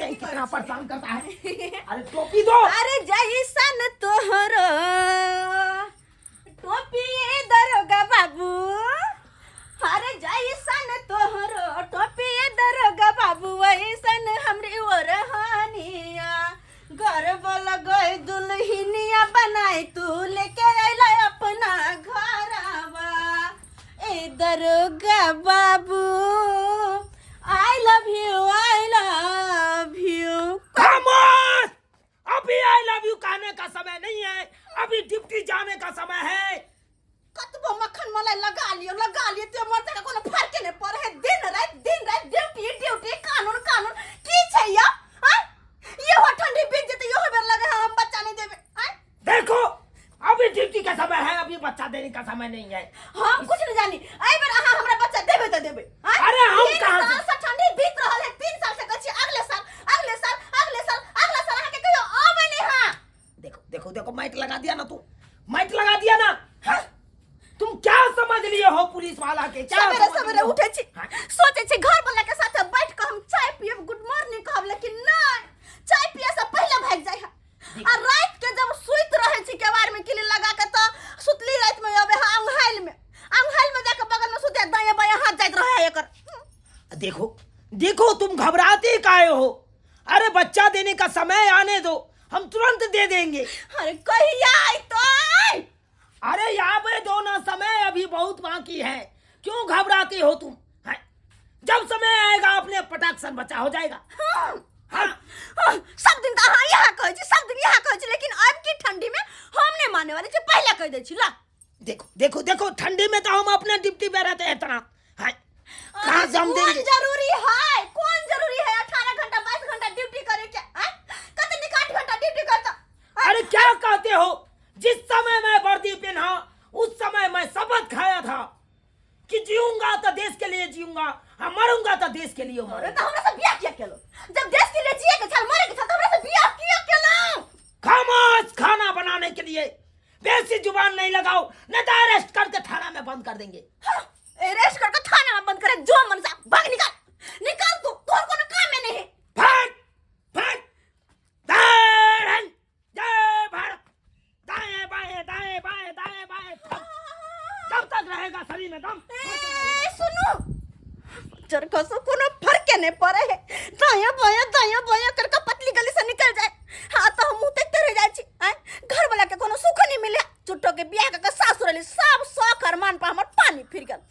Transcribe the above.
देखते हैं कितना परेशान करता है। अरे टोपी दो। अरे जैसन तोहरो टोपी दरोगा बाबू, अरे जैसन तोहरो टोपी दरोगा बाबू, वैसन हमरी ओरहनिया। गर्व लगै दुल्हनिया बनाई तू लेके अइला अपना घरवा। ए दरोगा बाबू, I love you, I love you. खामोश! अभी I love you कहने का समय नहीं है, अभी ड्यूटी जाने का समय है। कतबो मक्खन मलाई लगा लियो, लगा लियो, ते मर जाके कोनो फर्क नहीं पड़े है। दिन रात, दिन रात ड्यूटी ड्यूटी, कानून कानून, की छै यो? आय ये हो ठंडी बीत जेते, यो बेर लगे है हम बच्चा नहीं देबे। आय देखो, अभी ड्यूटी का समय है, अभी बच्चा देने का समय नहीं है। हम कुछ नहीं जानी, एहि बेर अहाँ हमरा बच्चा देबे त देबे। आय? अरे हम तीन कहाँ साल से ठंडी बीत रहल है, 3 साल से कहै छी अगले साल, अगले साल, अगले साल, अगला साल, अहाँ के कहियो आबै नहीं। हां। देखो देखो देखो, माइक लगा दिया ना तू, माइक लगा दिया ना, हाँ? तुम क्या समझ लिए हो पुलिस वाला के, क्या सवेरे समझ सवेरे लिए हो? उठे छी, हाँ? सोचे छी घर वाला के साथ बैठ के हम चाय पियब, गुड मॉर्निंग कहब, लेकिन नहीं, चाय पिए से पहले भाग जाय है। आ रात के जब सुत रहे छी केवाड़ में किली लगा के, तो सुतली रात में अबे है अंघाइल में, अंघाइल में जाके बगल में सुते, दाएं बाएं हाथ जाइत रहे है एकर। देखो देखो, तुम घबराते काहे हो? अरे बच्चा देने का समय आने दो, हम तुरंत दे देंगे। अरे कहिया अयतै? अरे यहाँ पे दो ना, समय अभी बहुत बाकी है, क्यों घबराते हो तुम, हैं? जब समय आएगा अपने पटाक सन बच्चा हो जाएगा। हाँ। हाँ। हाँ, सब दिन तऽ अहाँ इएह कहै छी, सब दिन इएह कहै छी, लेकिन अब की ठंडी में हम नहीं माने वाली छी, पहले कहि दै छी ला। देखो देखो देखो, ठंडी में तो हम अपने ड्यूटी पे रहते हैं इतना है, कहाँ से हम कोन देंगे? जरूरी है, कोन जरूरी है 18 घंटा 22 घंटा ड्यूटी करे के? आय कते निक 8 घंटा ड्यूटी करता। अरे क्या कहते हो, जिस समय मैं वर्दी पहना उस समय मैं शपथ खाया था कि जीऊंगा तो देश के लिए जीऊंगा, हाँ, मरूंगा तो देश के लिए अरे मरूंगा। तो हमरा से बियाह किया केलो? जब देश के लिए जिए के छल, मरे के छल, तो हमरा से बियाह किया केलो? खामोश! खाना बनाने के लिए बेसी जुबान नहीं लगाओ, नहीं तो अरेस्ट करके थाना में बंद कर देंगे। हाँ, अरेस्ट करके थाना में बंद करे, जो मन सा भाग, निकाल निकाल तू, तोर कोनो काम में नहीं है। फट फट, जय हिंद, जय भारत, दाएं बाएं, दाएं बाएं, दाएं बाएं, तब तब तक रहेगा शरीर में दम। ए सुनू, चरखा से कोनो फर्क नहीं पड़े है, दाया बाया दाया बाया करके पतली गली से निकल जाए। हाँ तो हम मुँह देखते रह जाए छी। आय घर वाला के कोनो सुख नहीं मिले, झूठो के बियाह के सासुर अली, सब शौक अरमान पर हमर पानी फिर गेल।